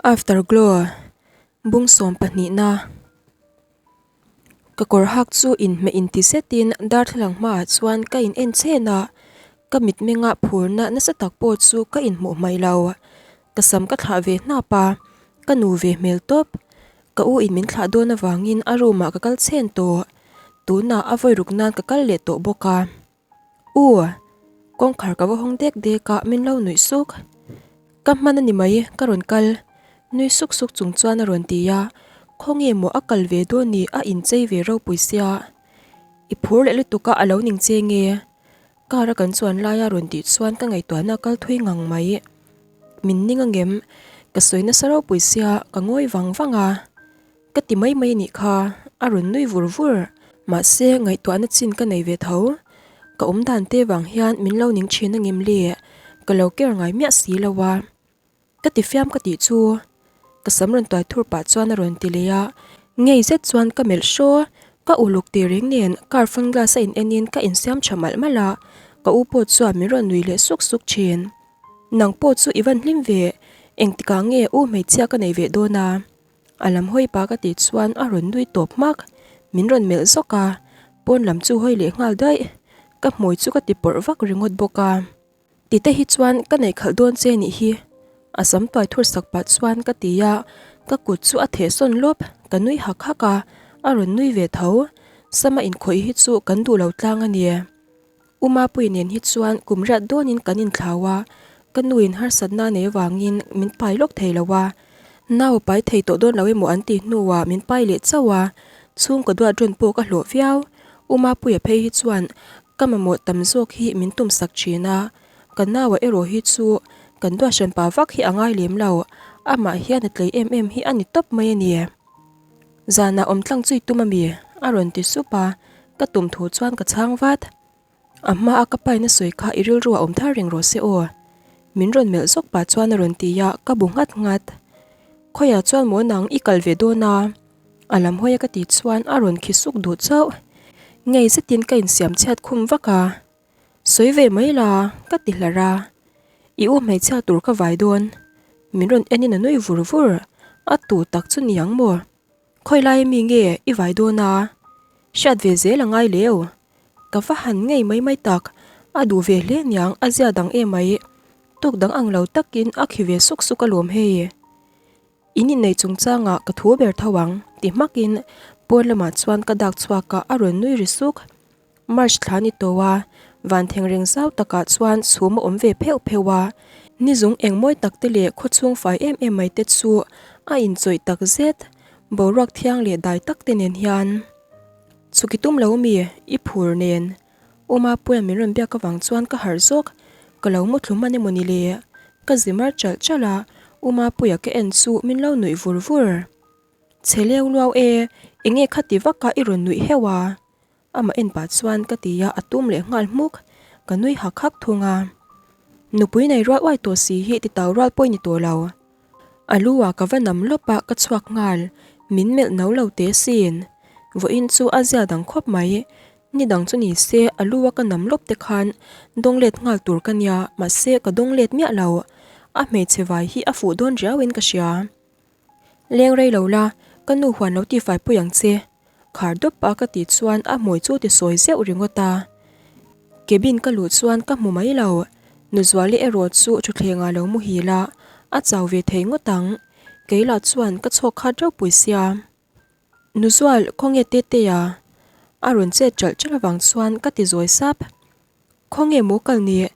Afterglow, Bung sawm pahnihna. Ka kawr hak chu inhmeh inti zetin darthlalang hmaah chuan ka in en chhen a, ka mitmenga phurna nasa tak pawh chu ka inhmuh hmaih lo. Ka sam ka thlah ve hnap a, ka nu ve hmel tawp. Ka u in min thlah dawn avangin a room ah ka kal chhen tawh. Tunah a vawi ruk nan ka kal leh tawh bawk a. U! Kawngkhar ka va hawng dek dek a, min lo nuih suk. Ka hman a ni mai, ka rawn kal. Nui suk suk chung chuan a rawn ti a, khawnge maw a kal ve dawn ni a inchei ve ropui sia. I phur leh lutuk a, a lo ning che nge? Car a kan chuan lai a rawn tih chuan ka ngaihtuahna a kal thui ngang mai. Min ning angem? Ka sawi nasa ropui sia, ka ngawi vang vang a. Ka ti mai mai anih kha, a rawn nui vur vur. Mahse, ngaihtuahna chin ka nei ve tho. Ka awm dan te vang hian min lo ning thin angem le, ka lo care ngai miah si lo a. Ka ti fiam ka tih chu. Ka sam rawn tuai thur pah chuan a rawn ti leh a, ngei zet chuan ka melh hraw. Ka uluk tih reng nen car front glass a in en in ka insiam tha malh malh a, ka u pawh chuan min rawn nui leh suk suk thin. Nang pawh chu i van hlim ve, engtikah nge u hmeichhia ka nei ve dawn a? A lam hawi pa ka tih chuan a rawn nui tawp hmak. Min rawn melh zawk a, pawn lam chu hawi leh nghal daih. Ka hmui chu ka ti pawrh vak ringawt bawk a. Tite hi chuan ka neih khalh dawn che nih hi. A sam tuai thur sak pah chuan ka ti a, ka kut chu a theh sawn lawp. Ka nui hak hak a, a rawn nui ve tho. Sama inkhawih hi chu kan duh lo tlang a ni. U Mapuii nen hi chuan kum riat dawnin kan inthlau a, ka nuin harsatna nei avangin min pai lawk thei lo a. Nau a pai thei tawh dawn lo emaw an tih hnuah min pai leh chauh a, chhungkaw duat rawn pawh ka hlawh viau. U Mapuia phei hi chuan ka mamawh tam zawk hi min tumsak thin a, ka naua erawh hi chu kan duat hranpa vak hi a ngai lem lo, amah hian a tlei em em hi a ni tawp mai a ni. Zanah awm tlang chui tum a mi? a rawn ti sup a, ka tum thu chuan ka chhang vat. A hma a ka paina sawi kha i rilru a awm thar reng rawh se aw. Min rawn melh zawk pah chuan a rawn ti a, ka bu nghat nghat. Khawiah chuan maw nang i kal ve dawn a? A lam hawi a ka tih chuan a rawn khi suk duh chauh. Ngei zetin ka insiam chhiat khum vak a. Sawi ve mai la, ka ti hlar a. I u hmeichhia tur ka vai dawn. Min rawn en in a nui vur vur. A tu tak chu ni ang maw? Khawi lai ami nge i vai dawn a? Hriat ve zel a ngai leu. Ka va han ngei mai mai tak. A duh ve hle niang a zia dang emai. Tuk dang ang lo takin a khi ve suk suk alawm hei. In innei chungchangah ka thu ber tho ang ti hmakin pawn lamah chuan ka dak chhuak a, a rawn nui ri suk. March thla ni tawh a, van thengreng zau takah chuan chhum a awm ve pheuh pheuh a, ni zung eng mawi tak te leh khawchhung fai em em mai te chu a inchawih tak zet, boruak thiang leh dai tak te nen hian. Chhuki tum lo mi, i phur nen. U Mapuia min rawn biak avang chuan ka harh zawk, ka lo mu thlu hman emaw ni le? Ka zi mar chalh chalh a, U Mapuia ka en chu min lo nuih vur vur. Chhe leu luau e, enge khati vaka i rawn nuih heuh a? Amah en pah chuan ka ti a, a tum leh nghal hmuk, ka nui hak hak thung a. Nupui nei rual uai tawh si hi ti tau rual pawh i ni tawh lo. A lu ah ka va nam lawp a, ka chhuak nghal, min melh no lo teh sin. Vawiin chu a zia dang khawp mai, ni dang chu ni se a lu a ka nam lawp te khan dawng let nghal tur ka nia, mahse ka dawng let miah lo. A hmeichhe vai hi a fuh dawn riau in ka hria. Leng rei lo la, ka nu huan lo tifai pui ang che. Khar dawp a ka tih chuan a hmui chu ti sawi zeuh ringawt a. Cabin ka luh chuan ka hmu mai lo. Nuzuali erawh chu thutthleng ah lo muhil a, a chau ve thei ngawt ang. Kei lah chuan ka chhawk khat reuh pui sia. Nuzual, khawnge Tetea? A rawn chet ṭalh ṭalh avang chuan ka ti zawi sap. Khawnge maw kal ni?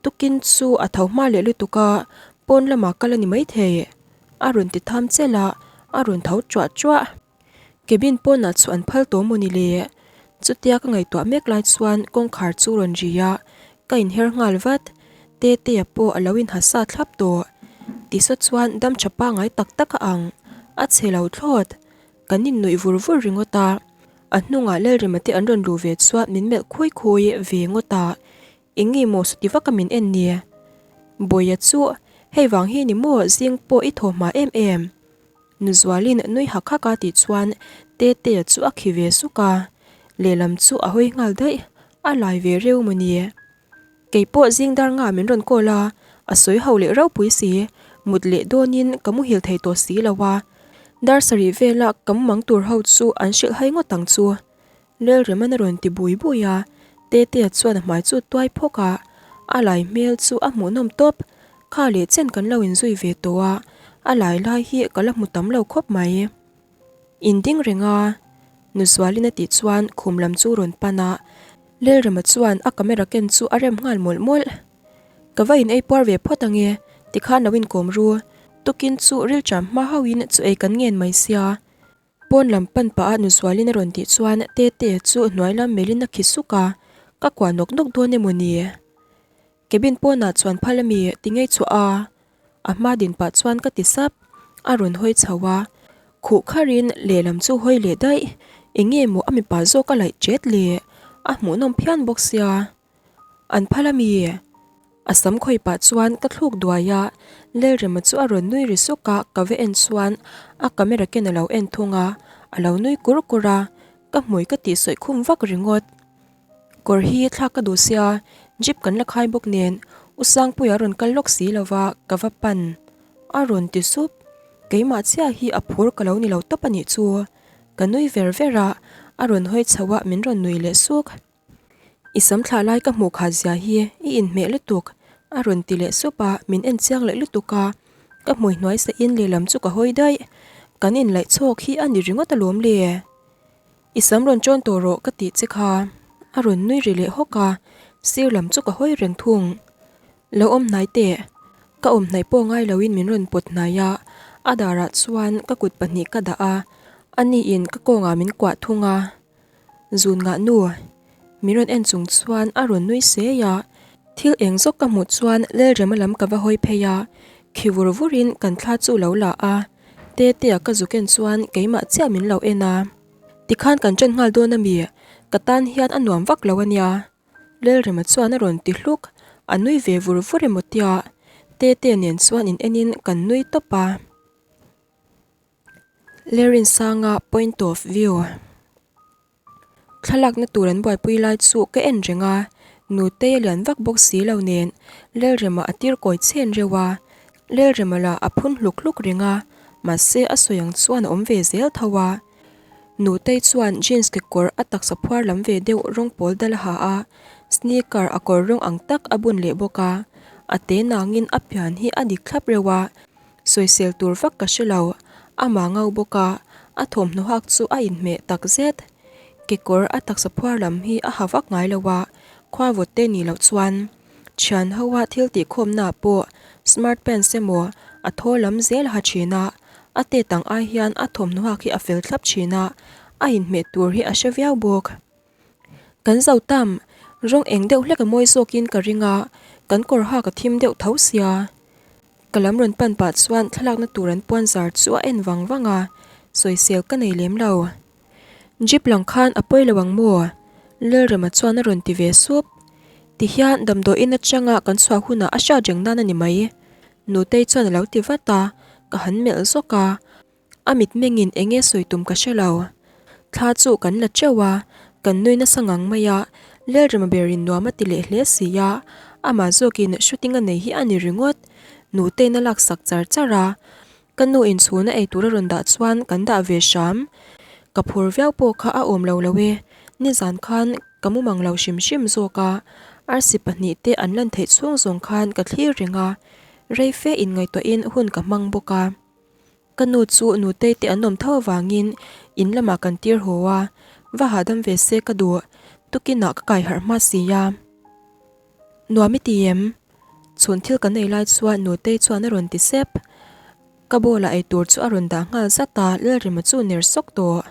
Tukin chu a tho hma leh lutuk a, pawn lamah kal a ni maithei. A rawn ti tham chelh a, a rawn tho ṭuah ṭuah. Cabin pawnah chu an phal tawh maw ni le? Chutia ka ngaihtuah mek lai chuan kawngkhar chu rawn ri a, ka inher nghal vat. Tetea pawh a lo inha sa thlap tawh. Tisa chuan dam tha pangngai tak tak a ang, a chhe lo thlawt. Kan innuih vur vur ringawt a, a hnungah Lalrema te an rawn luh ve chuan min melh khui khui ve ngawt a, eng nge maw sawti vaka min en ni? Bawia chu hei vang hi ni maw zing pawh i thaw hma em em? Nuzualin nui hak hak a tih chuan Tetea chu a khi ve suk a, lehlam chu a hawi nghal daih, a lai ve reu maw ni? Kei pawh zing dar nga min rawn call a, a sawi ho leh ropui si. Mut leh dawnin ka muhil thei tawh si lo a, dar sarih vela ka mumang tur ho chu an hrilh hai ngawt ang chu. Lalrema'n a rawn ti bui bui a, Tetea chuan a hmai chu tuai phawk a, a lai hmel chu a hmuhnawm tawp. Kha leh chen kan lo inzui ve tawh a, a lai lai hi ka la hmu tam lo khawp mai. In ding reng a, Nuzualin a tih chuan khum lam chu rawn pan a, Lalrema chuan a camera ken chu a rem nghal mawlh mawlh. Ka va in ei puar ve phawt ange, tikhan lo inkawm ru. Tukin chu rilṭam hma hauhin chu ei kan ngen mai sia. Pawn lam pan pah a Nuzualin a rawn tih chuan Tete chu hnuai lam melhin a khi suk a, ka kuah nawk nawk dawn emaw ni? Cabin pawnah chuan phal ami ti ngei chhuah a, a hma din pah chuan ka ti sap, a rawn hawi chho a, khuh kharin lehlam chu hawi leh daih, eng nge maw a mipa zawk a laih ṭet le, a hmuhnawm phian bawk sia. An phal ami? A sam khawi pah chuan ka thluk duai a, Lalrema chu a rawn nui ri suk a, ka va en chuan a camera ken a lo en thung a, a lo nui kur kur a, ka hmui ka tih sawi khum vak ringawt. Kawr hi thlak ka duh sia, jeep kan la khai bawk nen U Sangpuia a rawn kal lawk si lo va, ka va pan. A rawn ti sup, keimah chiah hi a phur ka lo ni lo tawp a nih chu. Ka nui ver ver a, a rawn hawi chho a min rawn nui leh suk. I sam thlah lai ka hmuh khat zia hi i inhmeh lutuk, a rawn ti leh sup a, min en chiang leh lutuk a, ka hmui hnuai seh in lehlam chu ka hawi daih, kan inlaih chhawk hi a ni ringawt alawm le. I sam rawn chawn tawh rawh ka tih che kha, a rawn nui ri leh hawk a, sir lam chu ka hawi reng thung. Lo awm hnai teh, ka awm hnaih pawh ngai loin min rawn pawt hnai a, a darah chuan ka kut pahnih ka dah a, aniin ka kawngah min kuah thung a. Zun ngah nu, min rawn en chung chuan a rawn nui sei a, thil eng zawk ka hmuh chuan Lalrema lam ka va hawi phei a, khi vur vurin kan thla chu lo la a, Tetea ka zuk en chuan keimah chiah min lo en a, tikhan kan ṭan nghal dawn ami, ka tan hian a nuam vak lo ania, Lalrema chuan a rawn ti hluk, a nui ve vur vur emaw tia, Tetea nen chuan in enin kan nui tawp a. Lerinsanga point of view Thlalakna tur an buaipui lai chu ka en reng a, nutei a lian vak bawk si lo nen Lalrema a tir kawi chhen reuh a, Lalrema lah a phun hluk hluk reng a, mahse a sawi ang chuan a awm ve zel tho a. Nutei chuan jeans kekawr a taksa phuar lam ve deuh rawng pawl dal a ha a, sneaker a kawr rawng ang tak a bun leh bawk a, a te nangin a pian hi a dik thlap reuh a, Sawisel tur vak ka hre lo, amah ngau bawk a, a thawmhnaw hak chu a inhmeh tak zet. Kekawr a taksa phuar lam hi a ha vak ngai lo a, khua vawt te nih loh chuan thian ho a thil tih khawmna pawh smart pants emaw a thaw lam zel a ha thin a, a tet ang ai hian a thawmhnaw hak hi a fel thlap thin a, a inhmeh tur hi a hre viau bawk. Kan zo tam, rawng eng deuh hlek a mawi zawkin ka ring a, kan kawr hak a thim deuh tho sia. Ka lam rawn pan pah chuan thlalakna tur an puan zar chu a en vang vang a, sawisel ka nei lem lo. Jeep lang khan a pawi lo ang maw? Lalrema chuan a rawn ti ve sup. Tihian damdawiin atanga kan chhuah hunah a hriat reng nan a ni mai. Nutei chuan a lo ti vat a, ka han melh zawk a. A mitmengin eng nge sawi tum ka hre lo. Thla chu kan la teuh a, kan nui nasa ngang mai a, Lalrema berin nuam a ti leh hle si a, amah zawkin shooting a nei hi a ni ringawt. Nutein a laksak char char a, ka nu in chhuna ei tur a rawn dah chuan kan dah ve hram. Ka phur viau pawh kha a awm lo lo e, nizan khan ka mu mang lo hrim hrim zawk a, arsi pahnihte an lan theih chhung zawng khan ka thlir reng a, rei fe inngaihtuahin hun ka hmang bawk a. Ka nu chu nutei te an awm tho avangin in lamah kan tir haw a, va hahdam ve se ka duh, tukinah ka kai harh hma si a. Nuam i ti em? Chhun thil kan ei lai chuan nutei chuan a rawn ti sep. Ka bowl ah eitur chu a rawn dah nghal zat a, Lalrema chu ner sawk tawh.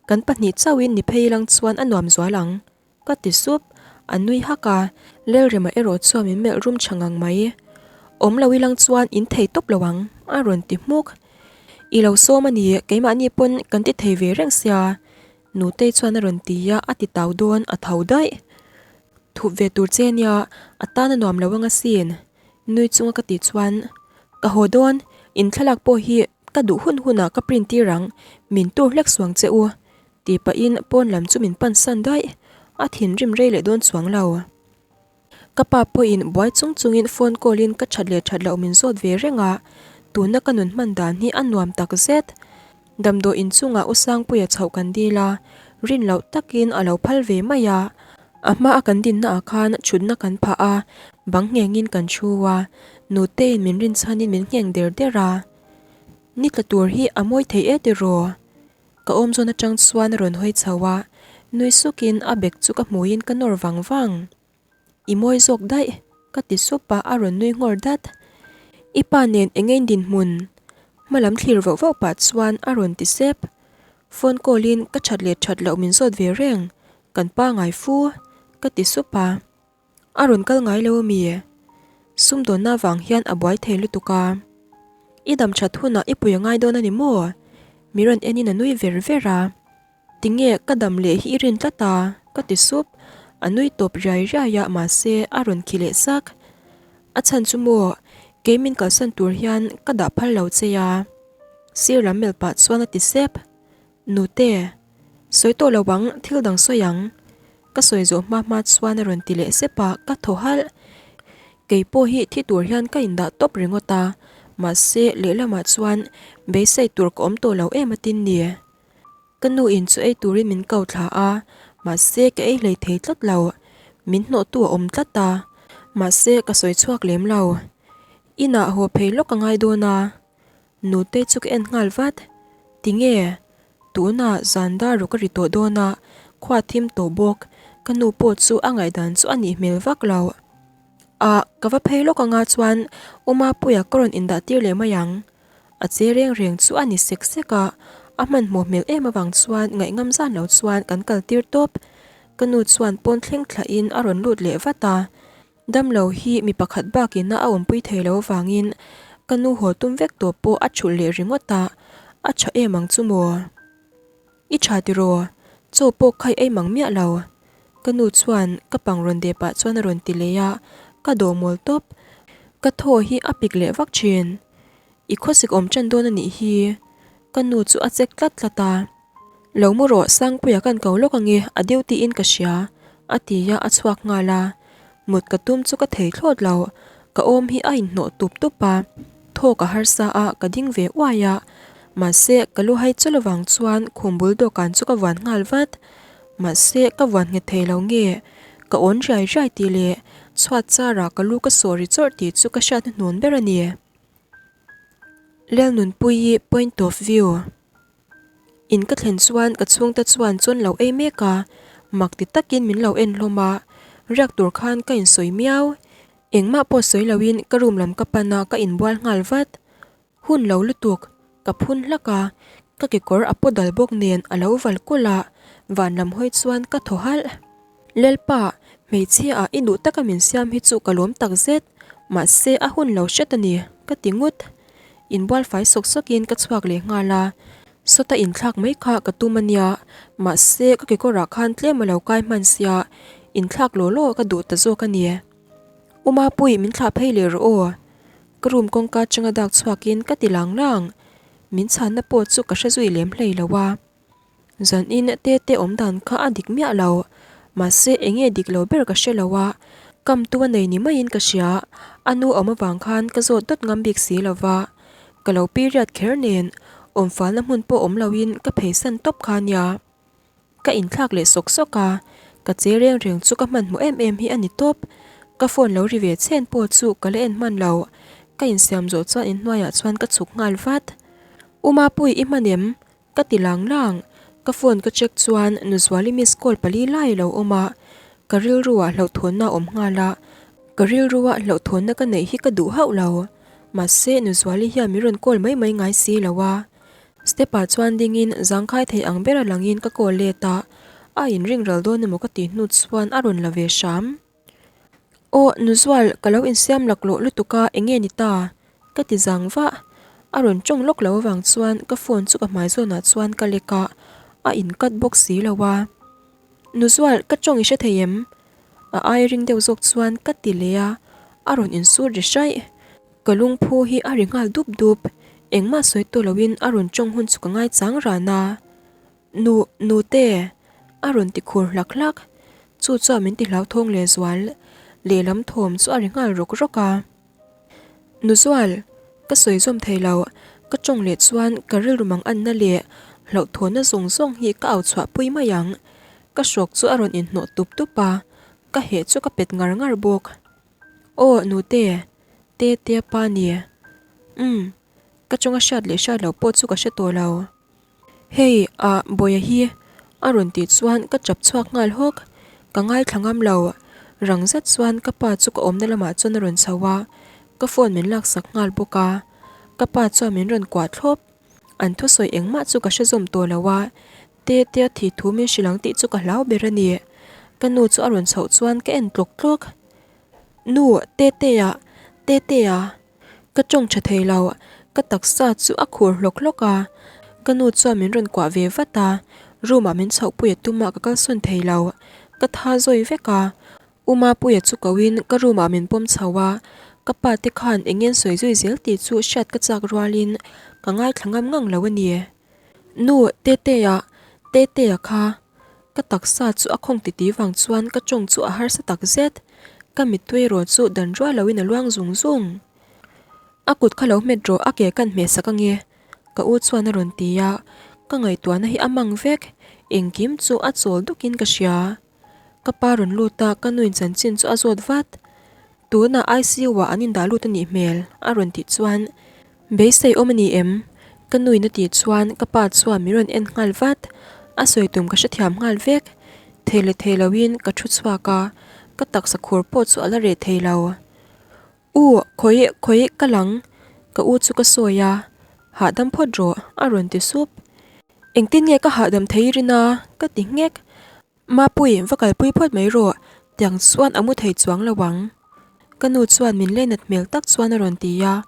Kan pahnih chauhin ni phei lang chuan a nuam zual ang. Ka ti sup, a nui hak a, Lalrema erawh chuan min melh rum tha ngang mai. Awm lo ilang chuan in thei tawp lo ang, a rawn ti hmuk. I lo sawm a ni, keimahni pawn kan ti thei ve reng sia, Nutei chuan a rawn ti a, a ti tau dawn, a tho daih. Thup ve tur che nia, a tan a nuam lo ang asin, nui chunga ka tih chuan, Ka haw dawn, in thlalak pawh hi ka duh hun hunah ka print tir ang, min tur hlek suang che u, Tih pahin pawn lam chu min pan san daih, a thinrim rei leh dawn chuang lo. Ka pa pawhin buai chung chungin phone call in ka that leh that loh min zawt ve reng a, tuna ka nun hman dan hi a nuam tak zet. Damdawi in chungah U Sangpuia chhoh kan dil a, rin loh takin a lo phal ve mai a. A hma a kan dinna ah khan thutna kan phah a, bang nghengin kan thu a, Nuteiin min rinchhanin min ngheng der der a. Ni tla tur hi a mawi thei e tiraw? Ka awm zawn atang chuan a rawn hawi chho a, nui sukin a bag chu ka hmuiin ka nawr vang vang. I mawi zawk daih, ka ti sup a, a rawn nui nghawr dat. I pa nen eng ein dinhmun? Hma lam thlir vauh vauh pah chuan a rawn ti sep. Phone call in ka that leh that loh min zawt ve reng, kan pa ngai fu, ka ti sup a. A rawn kal ngai lo ami? Sumdawnna vang hian a buai thei lutuk a. I dam that hunah i pui a ngai dawn a ni maw? Mi rawn enin a nui ver ver a. Tinge ka dam leh hi i rin tlat a? Ka ti sup. A nui tawp riai riai a mahse a rawn khi leh sak. A chhan chu maw kei min kalsan tur hian ka dah phal lo che a. Sir lam melh pah chuan a ti sep. Nute, sawi tawh lo ang thil dang sawi ang. Ka sawi zawh hma hma chuan a rawn ti leh sep a, ka thaw halh. Kei pawh hi thi tur hian ka indah tawp ringawt a, mahse lehlamah chuan beisei tur ka awm tawh lo em atin ni. Ka nu in chu ei turin min ko thla a, mahse ka ei hlei thei tlat lo. Min hnawhtu a awm tlat a, mahse ka sawi chhuak lem lo. Inah haw phei lawk a ngai dawn a, Nutei chu ka en nghal vat. Tinge? Tunah zan dar ruk a ri tawh dawn a, khua thim tawh bawk. Ka nu pawh chu a ngaihdan chu a nih hmel vak lo. Ah, ka va phei lawk anga chuan U Mapuia ka rawn indah tir leh mai ang. A che reng reng chu a ni sek sek a, a hmanhmawh hmel em avang chuan ngaihngam zan lo chuan kan kal tir tawp. Ka nu chuan pawn thleng thlahin a rawn lut leh vat a. Damlo hi mi pakhat bakin a awmpui thei lo avangin ka nu haw tum vek tawh pawh a thulh leh ringawt a, a tha em ang chu maw? I tha tiraw? Chaw pawh kha i ei mang miah lo. Ka nu chuan ka pang rawn deh pah chuan a rawn ti leh a, ka dawh mawl tawp. Ka thaw hi a pik leh vak thin. I khawsik awm tan dawn a nih hi. Ka nu chu a chek tlat tlat a. Lo mu rawh, Sangpuia kan ko lawk ange, a deuh tiin ka hria, a ti a, a chhuak nghal a. Mut ka tum chu ka thei thlawt lo, ka awm hi a inhnawh tup tup a, thawk a harsa a, ka ding ve uai a. Mahse, ka lu hai chul avang chuan khum bul dawhkan chu ka vuan nghal vat. Mahse, ka vuan nghet thei lo nge, ka awn riai riai tih leh chhuat charah ka lu ka sawh ri chawrh tih chu ka hriat hnuhnun ber a ni. Lalnunpuii point of view. In ka thlen chuan ka chhungte chuan chawn lo ei mek a, mak ti takin min lo en hlawm a, riak tur khan ka insawi miau. Engmah pawh sawi loin ka room lam ka pan a, ka inbual nghal vat. Hun lo lutuk, ka phun hlak a, ka kekawr a paw dal bawk nen a lo val kulh a, van lam hawi chuan ka thaw halh. Lalpa, hmeichhia ah i duh taka min siam hi chu ka lawm tak zet, mahse a hun lo hret a ni, ka ti ngut. Inbual fai sawk sawkin ka chhuak leh nghal a, sawta inthlak mai kha ka tum a nia, mahse ka kekawrah khan tlem a lo kai hman sia, inthlak law law ka duh ta zawk a ni. U Mapui, min thlah phei leh rawh aw, ka room kawngka atanga dak chhuakin ka ti lang lang, min chhanna pawh chu ka hre zui lem hlei lo a. Zanin te te awm dan kha a dik miah lo. Mahse eng nge dik lo ber ka hre lo a, kam tu a nei ni maiin ka hria. A nu awm avang khan ka zawt dawt ngam bik si lo va. Ka lo period kher nen awm falna hmun pawh awm loin ka pheisan tawp kha nia. Ka inthlak leh sawk sawk a, ka che reng reng chu ka hmanhmawh em em hi a ni tawp. Ka phone lo ri ve chhen pawh chu ka la en hman lo. Ka insiam zawh chuan inhnuaiah chuan ka chhuk nghal vat. U Mapui i hman em? Ka ti lang lang, ka phone ka check chuan Nuzuali miss call pali lai a lo awm a, ka rilruah hlauhthawnna a awm nghal a, ka rilruah hlauhthawnna ka neih hi ka duh hauh lo, mahse Nuzuali hian min rawn call mai mai ngai si lo a. Step ah chuan dingin zangkhai thei ang bera langin ka call let a, a inring ral dawn emaw ka tih hnu chuan a rawn la ve hram. Aw Nuzual, ka lo insiam laklawh lutuk a, enge ni ta? Ka ti zang vah. A rawn tawng lawk lo avang chuan ka phone chu ka hmai zawnah chuan ka lek a, a in cut bawk si lo a. Nuzual, ka tawng i hre thei em? A ai ring deuh zawk chuan ka ti leh a, a rawn insut ri hraih. Ka lungphu hi a ri nghal dup dup, engmah sawi tawh loin a rawn tawng hun chu ka ngaichang ran a. Nu, nute! A rawn ti khur hlak hlak. Chu chuan min ti hlauthawng leh zual. Lehlam thawm chu a ri nghal rawk rawk a. Nuzual, ka sawi zawm thei lo, ka tawng leh chuan ka rilru mang anna leh hlauhthawnna zawng zawng hi ka au chhuah pui mai ang. Ka hrawk chu a rawn inhnawh tup tup a, ka heh chu ka pet ngar ngar bawk. Aw nute, Tetea pa ni. Umm, ka tawnga hriat leh hriat loh pawh chu ka hre tawh lo. Hei ah Bawiha hi a rawn tih chuan ka chap chhuak nghal hawk, ka ngaithla ngam lo. Rang zet chuan ka pa chu ka awmna lamah chuan a rawn chho a, ka phone min laksak nghal bawk a. Ka pa chuan min rawn kuah thlawp. An thusawi engmah chu ka hre zawm tawh lo a, Tetea thih thu min hrilh ang tih chu ka hlau ber a ni. Ka nu chu a rawn chhoh chuan ka en tlawk tlawk. Nu, Tetea, Tetea. Ka tawng tha thei lo, ka taksa chu a khur hlawk hlawk a, ka nu chuan min rawn kuah ve vat a, room ah min chhoh pui a tum a ka kalsawn thei lo, ka tha zawi vek a, U Mapuia chu ko in ka room ah min pawm chho a, ka pa te khan eng ngen sawi zui zel tih chu hriat ka chak rual in ka ngaithla ngam ngang lo a ni. Nu, Tetea, Tetea kha. Ka taksa chu a khawng titi vang chuan ka tawng chu a harsa tak zet. Ka mittui erawh chu dan rual loin a luang zung zung. A kut kha lo hmet rawh a ke kan hmeh sak ange ka u chuan a rawn ti a, ka ngaihtuahna hi a mang vek, engkim chu a chawl dukin ka hria. Ka pa rawn lut a, ka nuin chanchin chu a zawt vat. Tunah ICU ah an indah lut a nih hmel a rawn tih chuan Beisei awm a ni em? Ka nuin a tih chuan ka pa chuan min rawn en nghal vat. A sawi tum ka hrethiam nghal vek. Thei leh thei loin ka thu chhuak a, ka taksa khur pawh chu a la reh thei lo. U, khawi khawi ka lang? Ka u chu ka sawi a, hahdam phawt rawh a rawn ti sup. Engtin nge ka hahdam thei rin a? Ka ti nghek. Mapui, va kalpui phawt mai rawh, tiang chuan a mu thei chuang lo ang. Ka nu chuan min leinat hmel tak chuan a rawn ti a,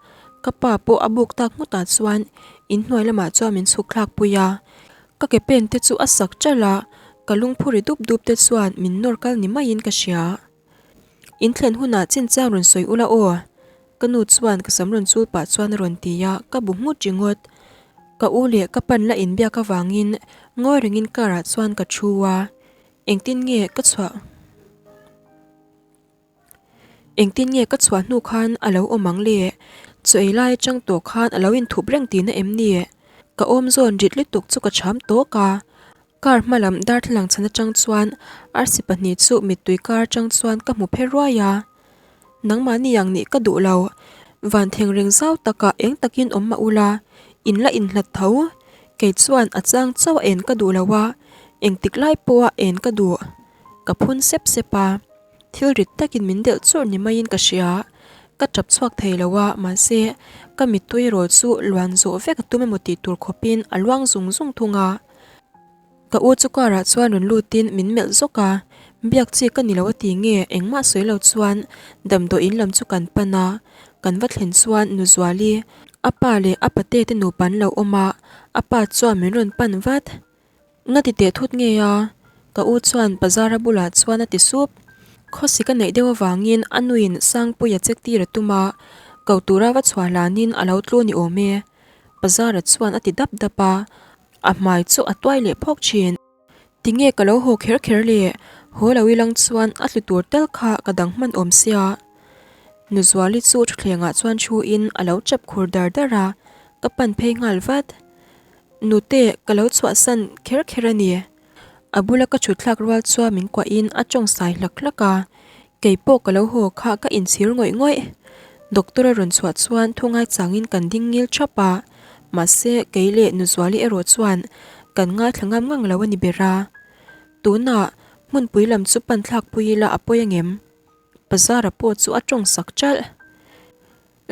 ka pa pawh a buk tak nghutah chuan inhnuai lamah chuan min chhuk thlak pui a. Ka ke pen te chu a sak ṭalh a, ka lungphu ri dup dup te chuan min nawr kal ni maiin ka hria. In thlen hunah chinchang rawn sawi ula aw. Ka nu chuan ka sam rawn chul pah chuan a rawn ti a, ka bu nghut ringawt. Ka u leh ka pan la inbiak avangin ngawi rengin car ah chuan ka thu a, engtin nge ka chhuah engtin nge ka chhuah hnu khan a lo awm ang le? Chaw ei lai atang tawh khan a lo inthup reng tihna em ni? Ka awm zawn rit lutuk chu ka cham tawk a, Car hma lam darthlalang chhan atang chuan arsi pahnih chu mittui kar atang chuan ka hmu phe ruai a. Nangmahni ang nih ka duh lo, van theng reng zau takah eng takin awm mah ula, in la inhlat tho. Kei chuan a chang chauh a en ka duh lo a, engtik lai pawha en ka duh. Ka phun sep sep a. Thil rit takin min delh churh ni maiin ka hria. Ka tap chhuak thei lo a, mahse ka mittui rawl chu luan zawh vek a tum emaw tih tur khawpin a luang zung zung thung a. Ka u chu car ah chuan rawn lutin min melh zawk a, biak chi ka ni lo a ti nge engmah sawi lo chuan damdawi in lam chu kan pan a, kan va thlen chuan Nu Zuali, a pa leh a pate te nupa an lo awm a, a pa chuan min rawn pan vat. Nga ti teh thut nge a? Ka u chuan Pazara bulah chuan a ti sup. Khawsik a neih deuh avangin a nuin Sangpuia check tir a tum a, ko tura va chhuah hlanin a lo tlu ni awm e. Pazara chuan a ti dap dap a, a hmai chu a tuai leh phawk thin. Tinge ka lo haw kher kher le? Haw lo ilang chuan a tlu tur tal kha ka dang hman awm sia. Nuzuali chu thuthlengah chuan thu in a lo chap khur dar dar a, ka pan phei nghal vat. Nute, ka lo chhuahsan kher kher a ni. A bula ka thut thlak rual chuan min kuahin a tawng sai hlak hlak a, kei pawh ka lo haw kha ka inchhir ngawih ngawih. Doctor a rawn chhuah chuan thu ngaichangin kan ding ngil thap a, mahse kei leh Nuzuali erawh chuan kan ngaithla ngam ngang lo a ni ber a. Tunah hmunpui lam chu pan thlak pui ila a pawi angem? Bazara pawh chu a tawng sak ṭalh.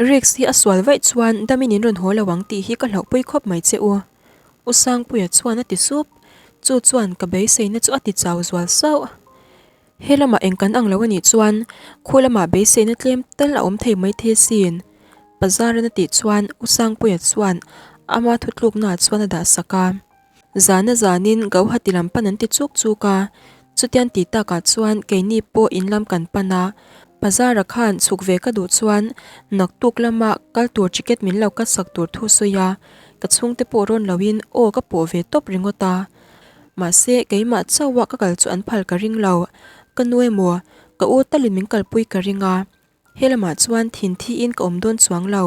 Rex hi a sual vaih chuan damin in rawn haw lo ang tih hi ka hlauhpui khawp mai che u. U Sangpuia chuan a ti sup. Chu chuan ka beiseina chu a ti chau zual sauh. He lamah eng kan ang lo a nih chuan khu lamah beiseina tlem tal a awm thei mai the sin. Pazaran a tih chuan U Sangpuia chuan ama thutluknaah chuan a dah sak a. Zana zanin Gauhati lam pan an ti chuk chuk a, chutian tih takah chuan keini pawh in lam kan pan a, Pazara khan chhuk ve ka duh chuan naktuk lama kal tur ticket min lo cut sak tur thu sawi a, ka chhungte pawh rawn loin aw ka pawh ve tawp ringawt a. Mahse keimah chauha ka kal chu an phal ka ring lo, ka nu emaw? Ka u talin min kalpui ka ring a, he lamah chuan thin thiin ka awm dawn chuang lo.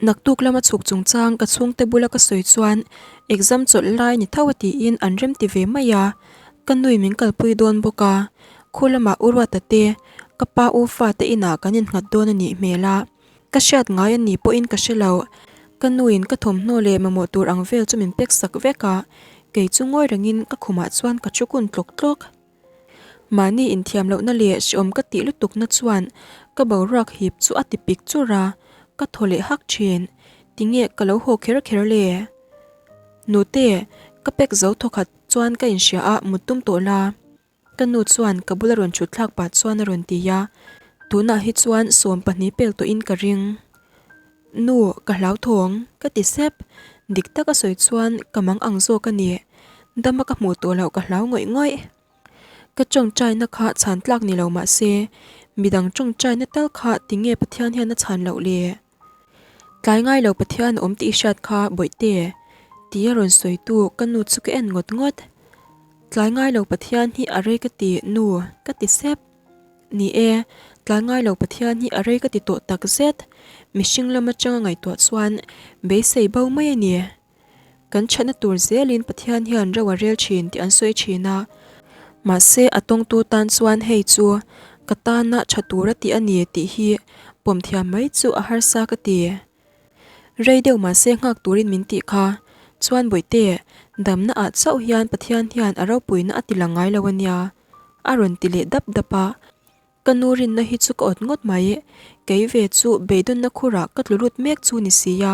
Naktuk lama chhuk chungchang ka chhungte bula ka sawi chuan exam chawlh lai ni tho a tiin an rem ti ve mai a, ka nui min kalpui dawn bawk a, khu lamah u Ruata te, ka pa u fate inah kan innghat dawn a nih hmel a, ka hriat ngai a ni pawhin ka hre lo. Ka nuin ka thawmhnaw leh mamawh tur ang vel chu min pek sak vek a, kei chu ngawi rengin ka khumah chuan ka thu kun tlawk tlawk. Mahni inthiam lohna leh hreawm ka tih lutukna chuan ka boruak hip chu a ti pik chur a, ka thaw leh hak thin. Tinge ka lo haw kher kher le? Nute, ka pack zo thawkhat chuan ka inhria a, mut tum tawh la. Ka nu chuan ka bula rawn thut thlak pah chuan a rawn ti a, tunah hi chuan 12 pel tawhin ka ring. Nu, ka hlauthawng, ka ti sep. Dik tak a sawi chuan ka mang ang zawk a ni. Dama ka hmuh tawh loh ka hlau ngawih ngawih. Ka tawngtaina kha chhan tlak ni lo mah se, midang tawngtaina tal kha tinge Pathian hian a chhan loh le? Tlai ngai lo Pathian a awm tih i hriat kha Bawihte, tia rawn sawitu ka nu chu ka en ngawt ngawt. Tlai ngai lo Pathian hi a rei ka ti nu, ka ti sep. Ni e, tlai ngai lo Pathian hi a rei ka ti tawh tak zet. Mihring lam atanga ngaihtuah chuan beisei bo mai a ni. Kan thatna tur zelin Pathian hian ro a rel thin tih an sawi thin a. Mahse a tawngtu tan chuan hei chu ka tana tha tur a tih a ni tih hi pawm thiam mai chu a harsa ka ti. Rei deuh mahse nghak turin min tih kha. Chuan Bawihte, damna ah chauh hian Pathian hian a ropuina a ti lang ngai lo a nia. A rawn ti leh dap dap a. Ka nu rinna hi chu ka awt ngawt mai. Kei ve chu beidawnna khurah ka tlu lut mek chu ni si a.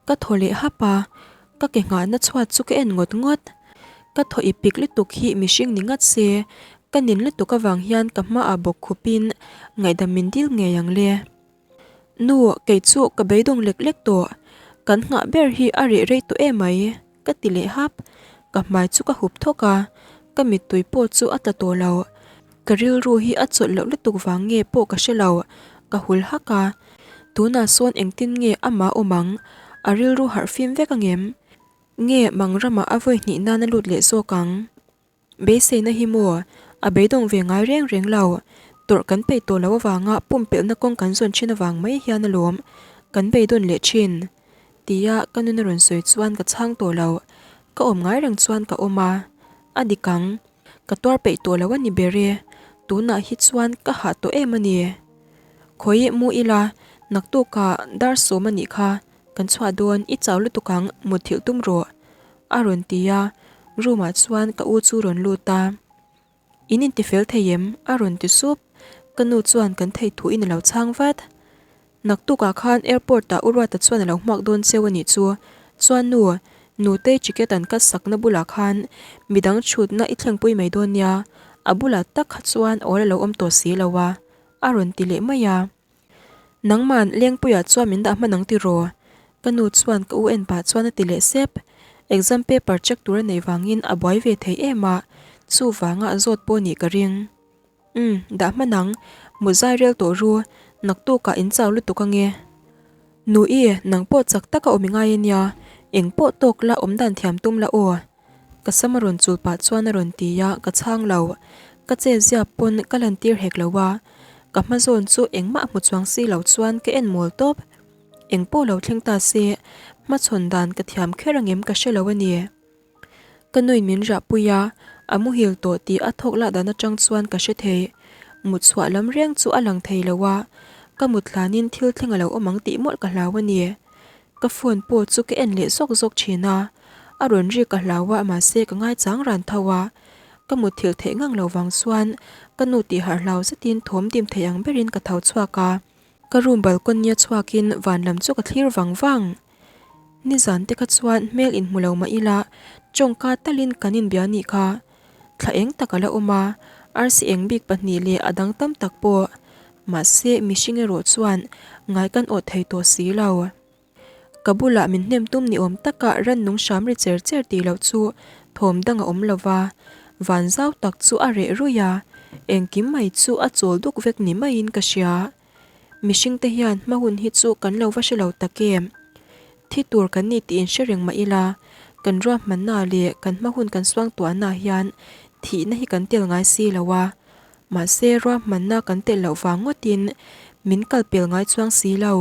Ka thaw leh hap a, ka ke nghahna chhuat chu ka en ngawt ngawt. Ka thaw i pik lutuk hi mihring ni ngat se, ka nin lutuk avang hian ka hmaah bawk khupin ngaihdam min dil ngei ang le. Nu, kei chu ka beidawng lek lek tawh. Kan nghah ber hi a reh rei tawh emai, ka ti leh hap. Ka hmai chu ka hup thawk a, ka mittui pawh chu a tla tawh lo. Ka rilru hi a chawlh loh lutuk vang nge pawh ka hre lo, ka hul hak a. Tunah sawn engtin nge amah awm ang? A rilru harh fim vek angem? Nge mang ramah a vawi hnih nan a lut leh zawk ang? Beiseina hi maw? A beidawng ve ngai reng reng lo. Tawrh kan peih tawh loh avanga pumpelhna kawng kan zawn thin avang mai hian alawm kan beidawn leh thin. Tia ka nuna rawn sawi chuan ka chhang tawh lo. Ka awm ngai reng chuan ka awm a, a dik ang. Ka tuar peih tawh lo a ni ber e, tunah hi chuan ka hah tawh em a ni. Khawi mu ila, naktukah dar sawm a nih kha, kan chhuah dawn, i chau lutuk ang, mutthilh tum rawh, a rawn ti a, room ah chuan ka u chu rawn lut a. In intifel thei em? a rawn ti sup, ka nu chuan kan thei thu in a lo chhang vat. Naktukah khan airport ah U Ruata chuan a lo hmuak dawn cheu a nih chu. Chuan nu, Nutei ticket an cut sakna bulah khan midang chhutna i thlengpui mai dawn nia, a bulah tak kha chuan awl a lo awm tawh si lo a, a rawn ti leh mai a. Nangman Lengpuiah chuan min dah hman ang tiraw? Ka nu chuan ka u en pah chuan a ti leh sep. Exam paper check tur a neih vangin a buai ve thei em a, chuvanga zawt pawh nih ka ring. Umm, dah hman ang. Mut zai rel tawh ru, naktukah in chau lutuk ange. Nui, nang pawh chak taka awm i ngai ania, eng pawh tawk la awm dan thiam tum la aw. Ka sam a rawn chul pah chuan a rawn ti a, ka chhang lo. Ka che zia pawn ka lan tir hek lo a, ka hma zawn chu engmah hmu chuang si lo chuan ka en mawl tawp. Eng pawh lo thleng ta se, hmachhawn dan ka thiam kher angem ka hre lo a ni. Ka nuin min rahpui a, a muhil tawh tih a thawk lah dan atang chuan ka hre thei. Mut chhuah lam reng chu a lang thei lo a, ka mut hlanin thil thleng a lo awm ang tih mawlh ka hlau a ni. Ka phone pawh chu ka en leh zawk zawk thin a, a rawn ri ka hlau a mahse ka ngaichang ran tho a. Ka mutthilh theih ngang lo vang chuan ka nu tih harh hlau zetin thawm dim thei ang berin ka tho chhuak a. Ka room balcony a chhuakin van lam chu ka thlir vang vang. Nizan te kha chuan hmel inhmu lo mah ila tawngka talin kan inbia nih kha. Thla eng tak a la awm a, arsi eng bik pahnih leh a dang tam tak pawh. Mahse mihring erawh chuan ngai kan awh thei tawh si lo. Ka bulah min hnem tum ni awm taka rannung hram ri cher cher tih loh chu thawm dang a awm lo va, van zau tak chu a reh ruih a, engkim mai chu a chawl duk vek ni maiin ka hria. Mihring te hian hma hun hi chu kan lo va hre lo tak em? Thi tur kan ni tih inhre reng mah ila, kan ruahmanna leh kan hma hun kan suangtuahna hian thihna hi kan tel ngai si lo a. Mahse ruahmanna kan telh loh vang ngawtin min kal pel ngai chuang si lo.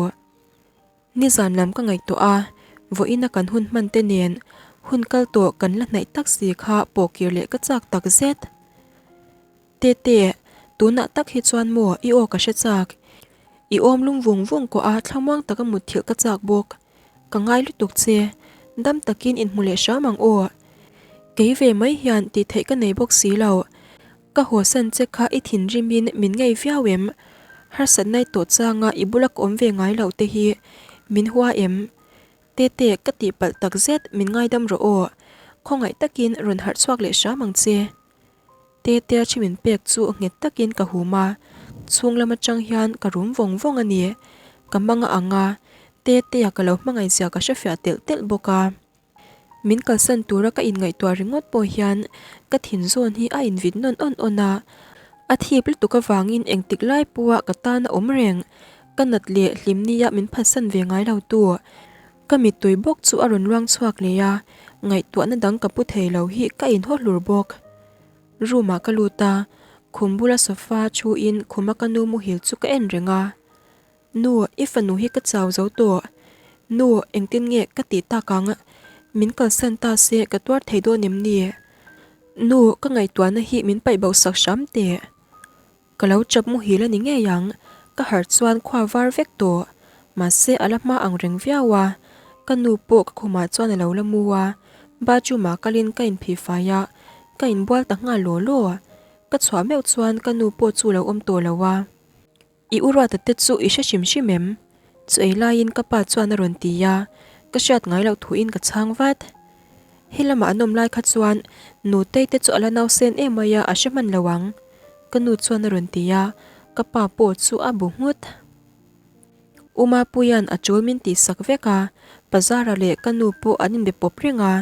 Nizan lam ka ngaihtuah a, vawiina kan hun hman te nen hun kal tawh kan la hnaih tak si kha pawhkir leh ka chak tak zet. Tete, tunah tak hi chuan maw i aw ka hre chak. I awm lum vung vung kawh a thlamuang taka mutthilh ka chak bawk. Ka ngai lutuk che, dam takin inhmu leh hram ang aw. Kei ve mai hian tih theih ka nei bawk si lo. Ka hawsan che kha i thinrimin min ngei viau em? Harsatna i tawh changa i bula ka awm ve ngai loh te hi min hua em? Tete, ka tihpalh tak zet min ngaidam rawh aw. Khawngaih takin rawn harh chhuak leh hram ang che. Tetea thi min pek chu nghet takin ka hum a, chhung lam atang hian ka rum vawng vawng a ni. Ka hmang a ang a, Tetea ka lo hmangaihzia ka hrefiah telh telh bawk a. Min kalsan tura ka inngaihtuah ringawt pawh hian ka thin zawn hi a invit nawn awn awn a, a thip lutuk avangin engtik lai pawha ka tan a awm reng, ka nat leh hlimnia min phatsan ve ngai lo tu. Ka mittui bawk chu a rawn luang chhuak leh a, ngaihtuahna dang ka pu thei lo hi ka inhaw hlur bawk. Room ah ka lut a, khum bula sofa thu in khuma ka nu muhil chu ka en reng a. Nu, i fanu hi ka chau zo tawh. Nu, engtin nge ka tih tak ang? Min kalsan ta se ka tuar thei dawn em ni? Nu, ka ngaihtuahna hi min paih bo sak hram teh. Ka lo chap muhil a ni ngei ang, ka harh chuan khua var vek tawh. Mahse a la hma ang reng viau a, ka nu pawh ka khumah chuan a lo la mu a, bathroom ah kalin ka inphih fai a, ka inbual ta nghal law law. Ka chhuah meuh chuan ka nu pawh chu a lo awm tawh lo a. I u Ruata te chu i hre hrim hrim em? Chu ei laiin ka pa chuan a rawn ti a, ka hriat ngai loh thuin ka chhang vat. He lamah an awm lai kha chuan Nutei te chu a la nausen em mai a, a hre hman lo ang. Ka nu chuan a rawn ti a, ka pa pawh chu a bu nghut. U Mapuia'n a tul min tihsak vek a, Pazara leh ka nu pawh an inbe pawp reng a,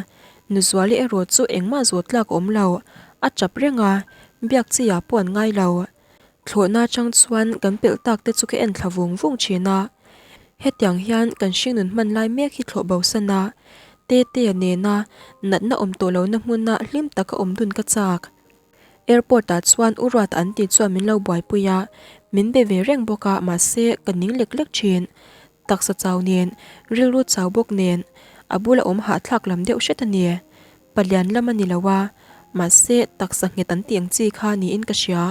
Nuzuali erawh chu engmah zawh tlak a awm lo, a tap reng a, biak chi ah pawh an ngai lo. Thlawhna atang chuan kan pelh tak te chu ka en thla vung vung thin a. Hetiang hian kan hringnun hman lai mek hi thlawh bo san a, Tetea nena natna awm tawh lohna hmuna hlim taka awm dun ka chak. Airport ah chuan U Ruata an tih chuan min lo buaipui a, min be ve reng bawk a mahse ka ning lek lek thin. Taksa chau nen, rilru chau bawk nen, a bula awm hahthlak lam deuh hret a ni. Palian lam a ni lo a, mahse taksa nghet an tih ang chi kha niin ka hria.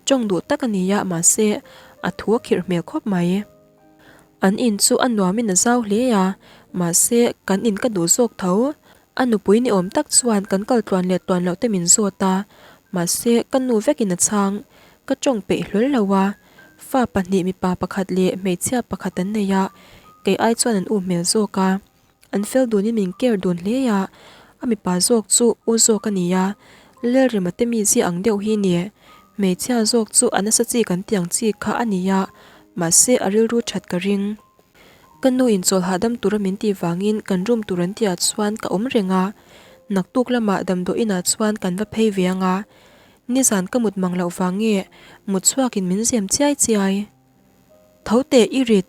Tawng duh tak a ni a, mahse a thu a khirh hmel khawp mai. An in chu a nuamin a zau hle a, mahse kan in ka duh zawk tho. A nupui ni awm tak chuan kan kal tluan leh tluan loh te min zawt a, mahse ka nu vekin a chhang. Ka tawng peih hlawl lo a, fa pahnih mipa pakhat leh hmeichhia pakhat an nei a, kei ai chuan an u hmel zawk a. An fel dunin min care dun hle a, a mipa zawk chu u zawk a ni a, Lalrema te mi zia ang deuh hi ni. Hmeichhia zawk chu a nasa chi kan tiang chi kha a ni a, mahse a rilru that ka ring. Ka nu in chawl hahdam tura min tih vangin kan room tur an tihah chuan ka awm reng a, naktuk lamah damdawi inah chuan kan va phei ve ang a, nizan ka mut mang loh vang nge mut chhuakin min zem chiai chiai. Tho teh i rit!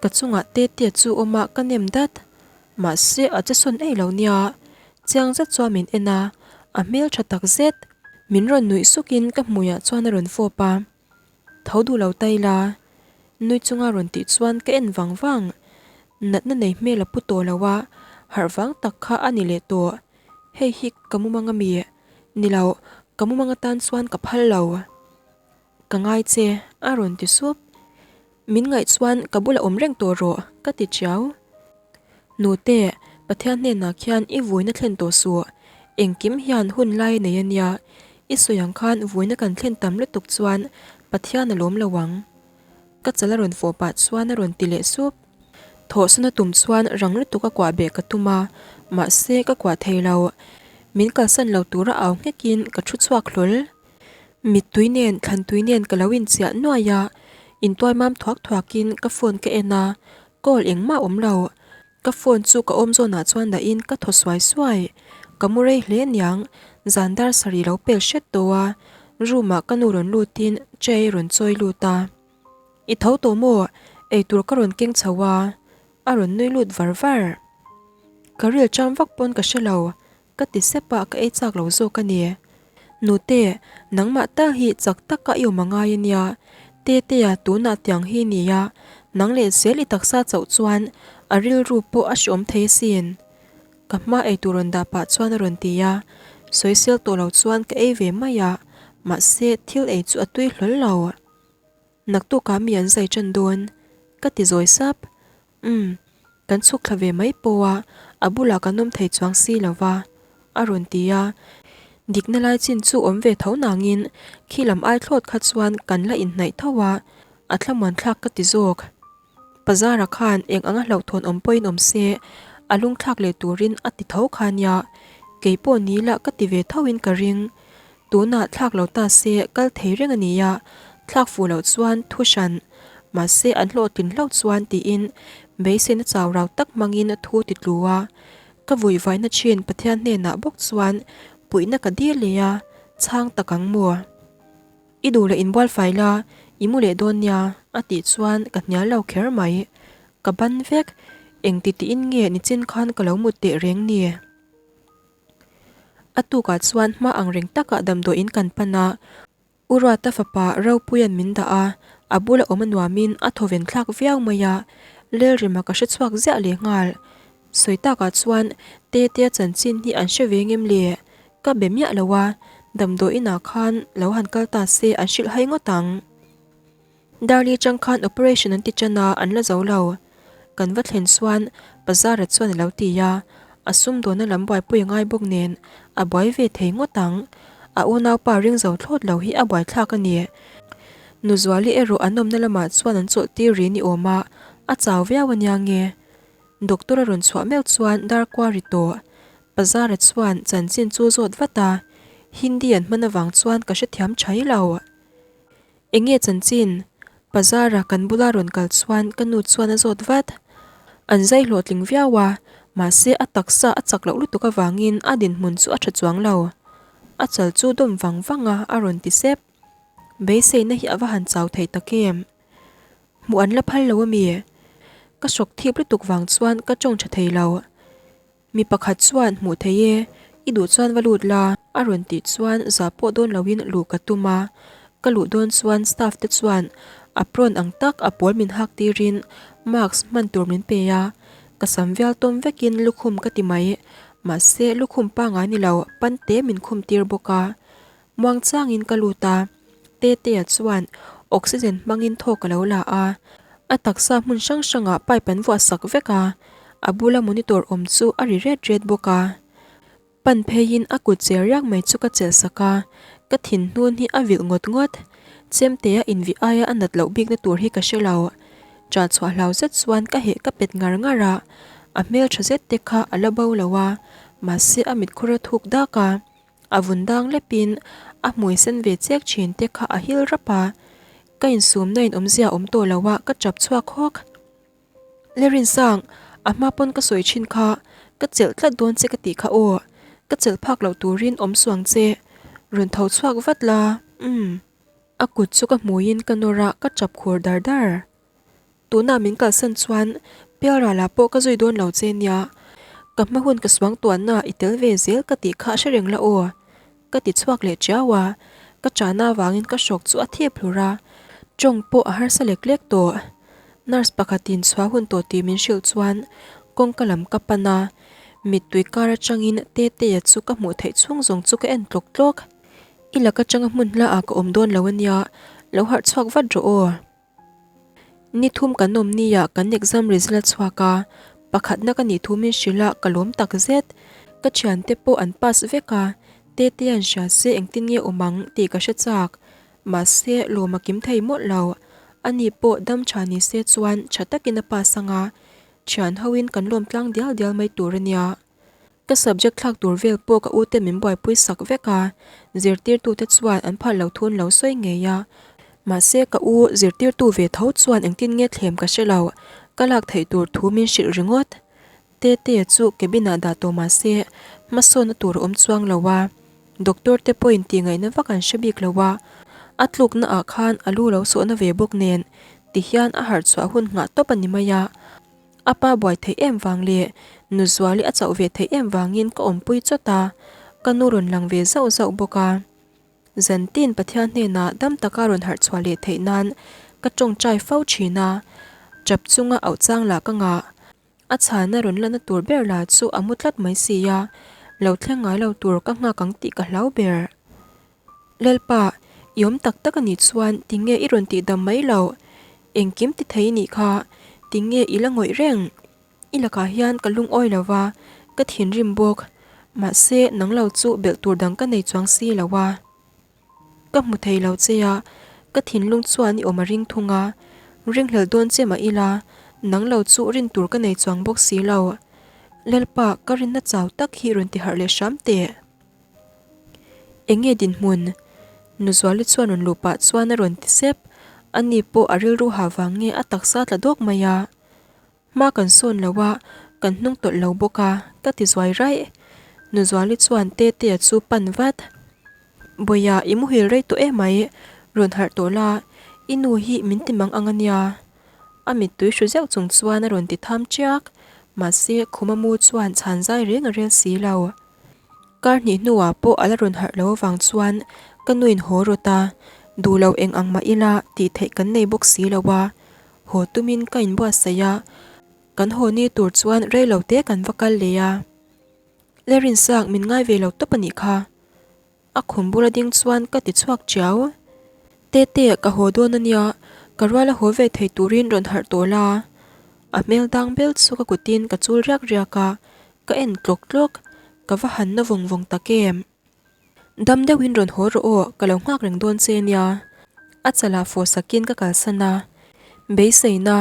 Ka chungah Tetea chu awm a ka nem dat. Mahse a che sawn ei lo nia. Chiang zet chuan min en a, a hmel tha tak zet. Min rawn nuih sukin ka hmuiah chuan a rawn fawp a. Tho duh lo ta ila. Nui chunga rawn tih chuan ka en vang vang. Natna nei hmel a pu tawh lo a, harh vang tak kha a ni leh tawh. Hei hi ka mumang ami? Ni lo, ka mumang atan chuan ka phal lo. Ka ngai che, a rawn ti sup. Min ngaih chuan ka bula awm reng tawh rawh, ka ti chiau. Nute, Pathian hnenah khian i vuina thlen tawh suh. Engkim hian hun lai a nei a nia. I sawi ang khan vuina kan thlen tam lutuk chuan Pathian a lawm lo ang. Ka chal a rawn fawh pah chuan a rawn ti leh sup. Thawhsana tum chuan rang lutuk a kuah beh ka tum a, mahse ka kuah thei lo. Min kalsan lo tura au nghekin ka thu chhuak hlawl. Mittui nen thlantui nen ka lo inchiah nuai a, intuai mam thuak thuakin ka phone ka en a, call engmah a awm lo. Ka phone chu ka awm zawnah chuan dahin ka thaw suai suai. Ka mu rei hle aniang, zan dar sarih lo pel hret tawh a, room ah ka nu rawn lutin tray rawn chawi lut a. I tho tawh maw? Eitur ka rawn keng chho a, a rawn nui lut var var. Ka ril cham vak pawn ka hre lo, Ka ti sep a, ka ei chak lo zawk a ni. Nute, nangmah tal hi chak taka i awm a ngai a nia. Tetea tunah tiang hi nia, nang leh zel i taksa chauh chuan a rilru pawh a hreawm thei asin. Ka hma eitur rawn dah pah chuan a rawn ti a, sawisel tawh lo chuan ka ei ve mai a, mahse thil ei chu a tui hlawl lo. Naktukah mi an zai tan dawn, ka ti zawi sap. Umm, kan chhuk thla ve mai pawh a, a bulah kan awm thei chuang si lo va, a rawn ti a. Dikna lai chin chu awm ve tho nangin khi lam ai thlawt kha chuan kan la inhnaih tho a, a thlamuan thlak ka ti zawk. Pazara khan eng anga hlauhthawn awm pawhin awm se, a lungthlak leh turin a ti tho kha nia, kei pawh ni lah ka ti ve thoin ka ring. Tunah thlak lo ta se kal thei reng a nia, thlak fuh loh chuan thu hran, mahse an hlawhtlin hlauh chuan tiin beiseina chau rau tak hmangin thu ti tlu a. Ka vuivaihna thin Pathian hnenah bawk chuan puihna ka dil leh a, chhang tak ang maw? I duh leh inbual fai la, i mu leh dawn nia, a tih chuan ka hnial lo kher mai. Ka ban vek, engti tiin nge nichin khan ka lo mut teh reng ni? A tukah chuan hma ang reng takah damdawiin kan pan a, U Ruata fapa Ropuia'n min dah a, a bula awm a nuamin a thawven thlak viau mai a, Lelrima ka hre chhuak ziah leh nghal. Sawi takah chuan Tetea chanchin hi an hre ve ngem le? Ka be miah lo a, damdawiinah khan lo han kal ta se an hrilh hai ngawt ang. Darli chang khan operation an ti tan a, an la zo lo. Kan va thlen chuan Pazara chuan a lo ti a, a sumdawnna lam buaipui a ngai bawk nen a buai ve thei ngawt ang. A unaupa ring zo thlawt lo hi a buaithlak a ni. Nuzuali erawh an awmna lamah chuan an chawlh tir ri ni awm a, a chau viau a nia nge. Doctor a rawn chhuah meuh chuan dar kua ri tawh. Pazara chuan chanchin chu zawt vat a, Hindi an hman avang chuan ka hrethiam thai lo. Enge chanchin? Bazar-a kan bula rawn kal chuan ka nu chuan a zawt vat. An zai hlawhtling viau a, mahse a taksa a chak loh lutuk avangin a dinhmun chu a tha chuang lo. A chal chu dawm vang vang a, a rawn ti sep. Beiseina hi a va han chau thei tak em? Hmuh an la phal lo a mi? Ka hrawk thip lutuk vang chuan ka tawng tha thei lo. Mi pakhat chuan hmuh thei e, i duh chuan va lut la, a rawn tih chuan zah pawh dawn loin luh ka tum a. Ka luh dawn chuan staff te chuan apron ang tak a pawl min hak tirin mask hman tur min pe a. Ka sam vial tawm vekin lukhum ka ti mai, mahse lukhum pangai ni lo pante min khum tir bawk a. Muang changin ka lut a, Tetea chuan oxygen hmangin thawk a lo la a, a taksa hmun hrang hrangah pipe an vuah sak vek a, a bula monitor awm chu a ri ret ret bawk a. Pan pheiin a kut che riak mai chu ka chelh sak a, ka thin hnun hi a vilh ngawt ngawt. Chemtea invih aia a nat loh bikna tur hi ka hre lo. Ṭah chhuah hlau zet chuan ka heh ka pet ngar ngar a, a hmelṭha zet te kha a la bo lo a, mahse a mitkhur a thuk dak a. A vun dang lepin a hmui sen ve chek thin te kha a hil rap a, ka insumna in awmzia awm tawh lo a ka chap chhuak hawk. Le Rinsang, a hma pawn ka sawi thin kha, ka chelh tlat dawn che ka tih kha aw, ka chelh phak loh turin awm suang che, rawn tho chhuak vat la, umm. A kut chu ka hmuiin ka nawr a, ka chap khur dar dar. Tunah min kalsan chuan Pialrala pawh ka zui dawn lo che nia, ka hma hun ka suang tuanna i tel ve zel ka tih kha hre reng la aw. Ka ti chhuak leh tiau a, ka chahna avangin ka hrawk chu a thip hlur a, tawng pawh a harsa lek lek tawh. Nurse pakhatin chhuah hun tawh tih min hrilh chuan kawngka lam ka pan a, mittui kar atangin Tetea chu ka hmuh theih chhung zawng chu ka en tlawk tlawk. I lak atanga hmun hla ah ka awm dawn lo ania, lo harh chhuak vat rawh aw. Ni thum kan awm nia kan exam result a chhuak a, pakhatna ka nih thu min hrilh a ka lawm tak zet. Ka thiante pawh an pass vek a, Tete an hria se engtin nge awm ang tih ka hre chak. Mahse lawm a kim thei mawlh lo. Ani pawh dam tha ni se chuan tha takin a pass anga, thian hoin kan lawm tlang dial dial mai tur a nia. Ka subject thlak tur vel pawh ka ute min buaipui sak vek a, zirtirtute chuan an phal lo thun lo sawi ngei a. Mahse ka u zirtirtu ve tho chuan engtin nge thlem ka hre lo, ka lak theih tur thu min hrilh ringawt. Tete chu cabin ah dah tawh mahse hmasawnna tur a awm chuang lo a, doctor te pawhin tih ngaihna vak an hre bik lo a, a tlukna ah khan a lu lo sawhna ve bawk nen tihian a harh chhuah hun nghah tawp a ni mai a. A pa buai theih em vang leh nu Zuali a chauh ve theih em vangin ka awmpui chawt a, ka nu rawn lang ve zauh zauh bawk a. Zantin Pathian hnenah dam taka rawn harh chhuah leh theih nan ka tawngtai fo thin a, tap chunga auh chang lah ka ngah. A chhana rawn lana tur ber lah chu a mu tlat mai si a, lo thleng ngai lo tur ka nghak ang tih ka hlau ber. Lalpa, i awm tak tak a nih chuan tinge i rawn tihdam mai loh? Engkim ti thei i nih kha, tinge i la ngawih reng? I lakah hian ka lungawi lo va, ka thinrim bawk. Mahse, nang lo chu belh tur dang ka nei chuang si lo a. Ka hmu thei lo che a, ka thinlung chuan i awm a ring thung a. Ringhlel dawn che mah ila, nang lo chu rin tur ka nei chuang bawk si lo. Lalpa, ka rinna chau tak hi rawn ti harh leh hram teh. Eng nge dinhmun? Nuzuali chuan rawn luh pah chuan a rawn ti sep. Ani pawh a rilru ha vang nge a taksa tla dawk mai a. Hma kan sawn lo a, kan hnung tawlh lo bawk a, ka ti zuai raih. Nuzuali chuan Tetea chu pan vat. Bawiha, i muhil rei tawh emai, rawn harh tawh la, i nu hi min ti mang ang ania. A mittui hru zeuh chung chuan a rawn ti tham chiak, mahse khuma mu chuan chhan zai reng a rel si lo. Kar hnih hnuah pawh a la rawn harh lo avang chuan ka nuin haw rawt a, duh lo eng ang mah ila tih theih kan nei bawk si lo a, Haw tumin ka inbuatsaih a, kan haw ni tur chuan rei lo te kan va kal leh a. Le Rinsak min ngai ve lo tawp a nih kha. A khum bula ding chuan ka ti chhuak chiau. Tete, ka haw dawn a nia, ka ruala haw ve thei turin rawn harh tawh la. A hmel dang bel chu ka kutin ka chul riak riak a, ka en tlawk tlawk, ka va han na vawng vawng tak em. Dam deuhin rawn haw rawh aw, ka lo nghak reng dawn che nia. A chalah fawh sakin ka kalsan a. Beiseina,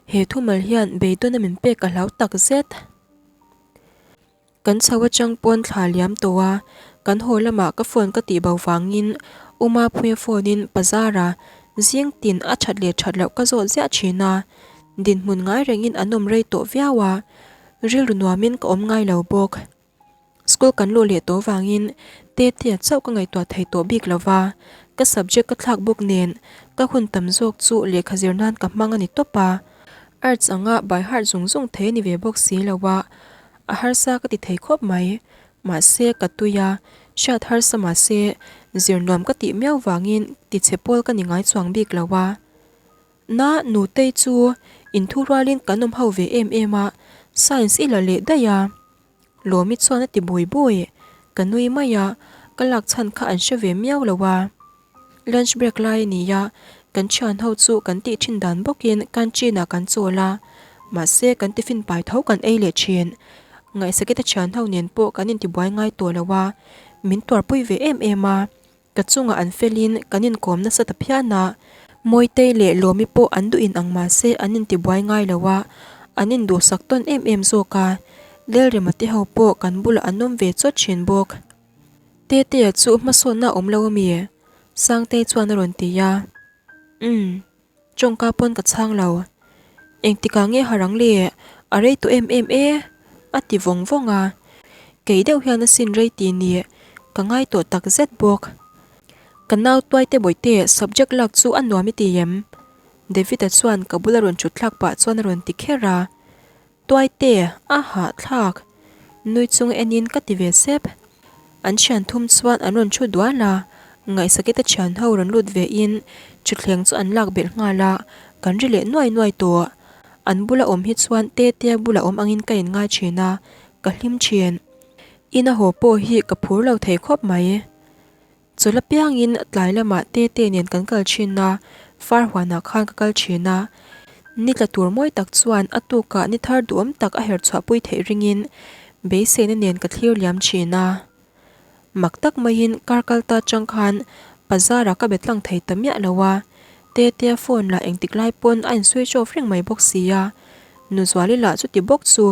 he thumal hian beidawn a min pek ka hlau tak zet. Kan chho atang pawn thla liam tawh a, kan haw lamah ka phone ka tih bo vangin U Mapuia phone in Pazara zing tin a that leh that loh ka zawt ziah thin a. Dinhmun ngai rengin an awm rei tawh viau a, rilru nuamin ka awm ngai lo bawk. School kan luh leh tawh vangin Tetea chauh ka ngaihtuah thei tawh bik lo va, ka subject ka thlak bawk nen ka hun tam zawk chu lehkha zir nan ka hmang a ni tawp a. Arts anga by heart zung zung thei a ni ve bawk si lo a, a harsa ka ti thei khawp mai. Mahse ka tui a, hriat harsa mahse zir nuam ka tih miau vangin tichhe pawl ka ni ngai chuang bik lo a. Na Nutei chu inthurualin kan awm ho ve em em a, science i la leh daih a. Lawmi chuan a ti bui bui. Ka nui mai a, ka lak chhan kha an hre ve miau lo a. Lunch break lai a ni a, kan thian ho chu kan tih thin dan bawkin canteen ah kan chawl a, mahse kan tiffin pai tho kan ei leh thin. Ngaihsakita thian ho nen pawh kan intibuai ngai tawh lo a, min tuarpui ve em em a. Ka chungah an felin kan inkawm nasa ta phian a, Mawitei leh Lawmi pawh an duh in ang mahse an intibuai ngai lo a, an induhsak tawn em em zawk a, Lelrema te ho pawh kan bulah an awm ve chawt thin bawk. Tetea chu hmasawnna a awm lo ami? Sangtei chuan a rawn ti a. Umm. Tawngka pawn ka chhang lo. Engtikah nge harang le? A rei tawh em em e? A ti vawng vawng a. Kei deuh hian a sin rei ti ni. Ka ngai tawh tak zet bawk. Ka nau tuaite bawihte subject lak chu a nuam i ti em? David-a chuan ka bula rawn thut thlak pah chuan a rawn ti kher a. Tuaite, a hahthlak. Nui chung enin ka ti ve sep. An thian thum chuan an rawn thu dual a, Ngaihsakita thian ho rawn lut ve in thutthleng chu an lak belh nghal a, kan ri leh nuai nuai tawh. An bula awm hi chuan Tetea bula awm angin ka inngai thin a, ka hlim thin. Ina haw pawh hi ka phur lo thei khawp mai. Chawlh apiangin tlai lamah Tete nen kan kal thin a, far huanah khan ka kal thin a. Ni tla tur mawi tak chuan a tukah ni thar duhawm tak a her chhuahpui theih ringin beiseina nen ka thlir liam thin a. Mak tak maiin kar kal ta chang khan bazar ah ka be tlang thei ta miah lo a, Tetea phone lah engtik lai pawn a in switch off reng mai bawk si a, Nuzuali lah chuti bawk chu.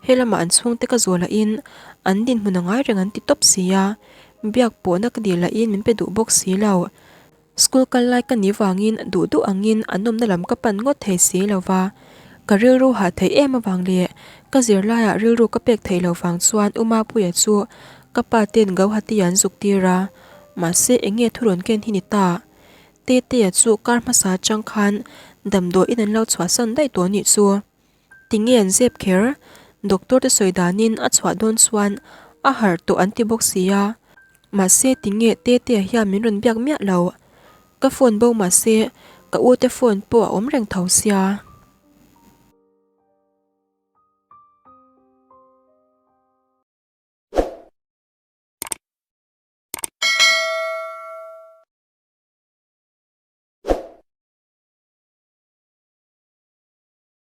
He lamah an chhungte ka zawh lahin an dinhmun a ngai reng an ti tawp si a, biak pawhna ka dil lahin min pe duh bawk si lo. School kal lai ka nih vangin duh duh angin an awmna lam ka pan ngawt thei si lo va, ka rilru hah theih em avang leh ka zirlaiah rilru ka pek theih lo vang chuan U Mapuia chu ka pa ten Gauhati an zuk tir a, mahse eng nge thurawn ken hi ni ta? Tetea chu kar hmasa atang khan damdawiin an lo chhuahsan daih tawh nih chu. Tinge an zep kher? Doctor te sawi danin a chhuah dawn chuan a harh tawh an ti bawk si a. Mahse tinge Tetea hian min rawn biak miah lo. Ka phone bo mahse ka ute phone pawh a awm reng tho sia.